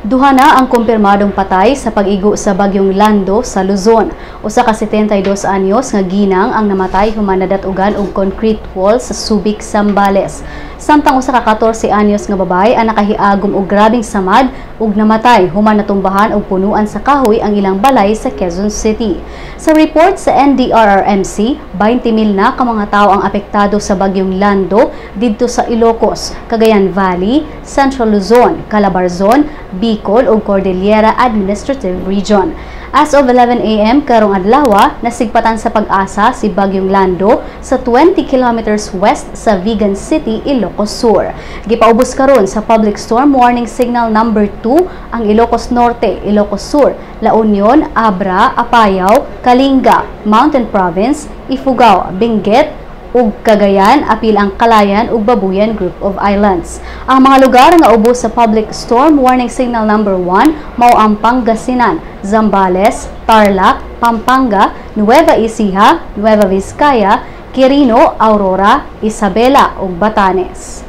Duha na ang kumpirmadong patay sa pag-igo sa bagyong Lando sa Luzon. Usa ka 72 anyos nga ginang ang namatay human nadatugan og concrete wall sa Subic, Zambales. Samtang usa ka 14 anyos nga babae ang nakahiagom og grabeng samad ug namatay human natumbahan og punuan sa kahoy ang ilang balay sa Quezon City. Sa report sa NDRRMC, 20,000 na ka mga tawo ang apektado sa bagyong Lando didto sa Ilocos, Cagayan Valley, Central Luzon, Calabarzon, Bicol ug Cordillera Administrative Region. As of 11 a.m. karong adlaw, nasigpatan sa Pag-asa si Bagyong Lando sa 20 kilometers west sa Vigan City, Ilocos Sur. Gipaubos karon sa Public Storm Warning Signal number 2 ang Ilocos Norte, Ilocos Sur, La Union, Abra, Apayao, Kalinga, Mountain Province, Ifugao, Benguet, ug Cagayan, apil ang Calayan ug Babuyan Group of Islands. Ang mga lugar nga ubos sa Public Storm Warning Signal number 1 mao ang Pangasinan, Zambales, Tarlac, Pampanga, Nueva Ecija, Nueva Vizcaya, Quirino, Aurora, Isabela ug Batanes.